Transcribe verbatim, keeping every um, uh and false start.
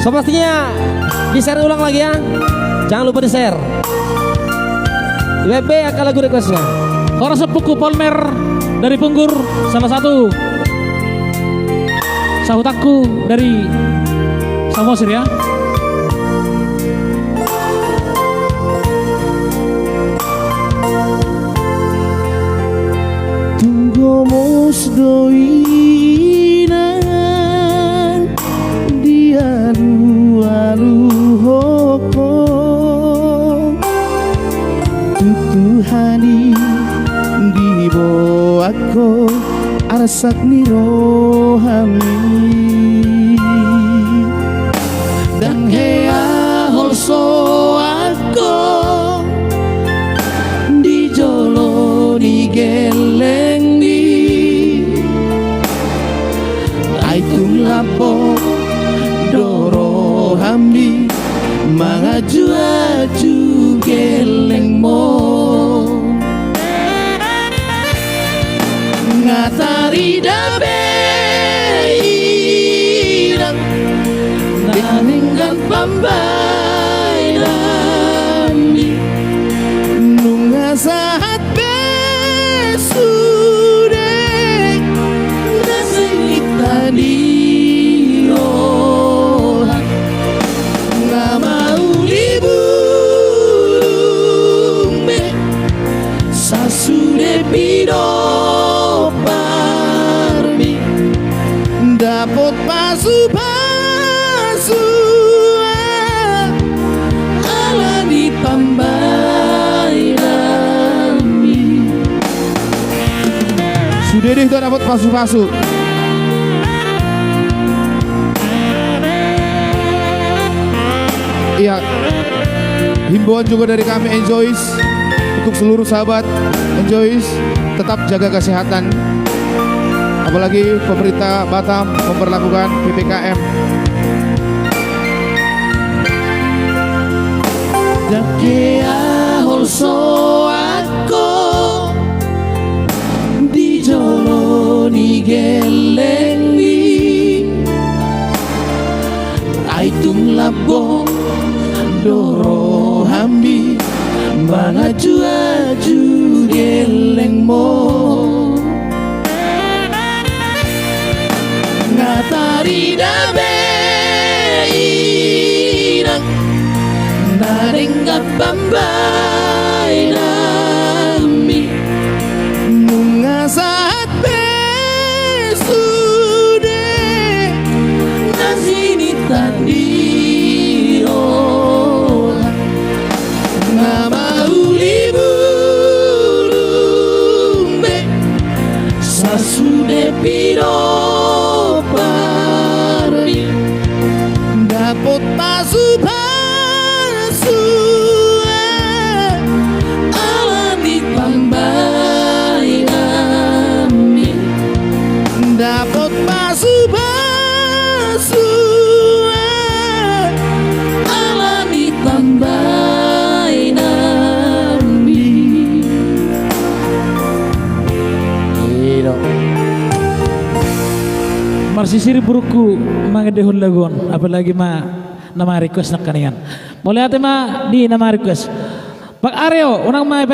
So pastinya di-share ulang lagi ya. Jangan lupa di-share. Di W B angka lagu request-nya. Horas Ompuku Polmer dari Punggur, salah satu sahutanku dari Samosir ya. Tung gomos do inang di alualuhon, tu Tuhan i diboan ho arsak ni rohami. Ndang hea holsoan ho di jolo ni gellengmi. Ai tung lambok do rohami mangajuaju gellengmon. Nga tarida be inang na denggan pambahenanmi, nunga sahat be sude na sinita ni roha. Nga mauli bulung be sasude pinomparmi, dapot pasupasu ala ni pambahenanmi. Sude do hita dapot pasupasu. Iya. Himbauan juga dari kami Enjoys untuk seluruh sahabat Enjoys, tetap jaga kesehatan. Apalagi pemerintah Batam memperlakukan P P K M. Ndang hea holsoan ho di jolo ni gellengmi. Ai tung lambok do rohami mangajuaju gellengmon. Nga tarida be inang na denggan pambahenanmi, nunga sahat be sude na sinita ni roha. Nga mauli bulung be sasude pinomparmi, dapot pasupasu ala ni pambahenanmi, dapot pasupasu ala ni pambahenanmi. Ido. Marsisir borungku mangendehon lagu on, apalagi ma na ma-request nangkaningan. Mauliate ma di na ma-request. Pak Aryo, unang ma-P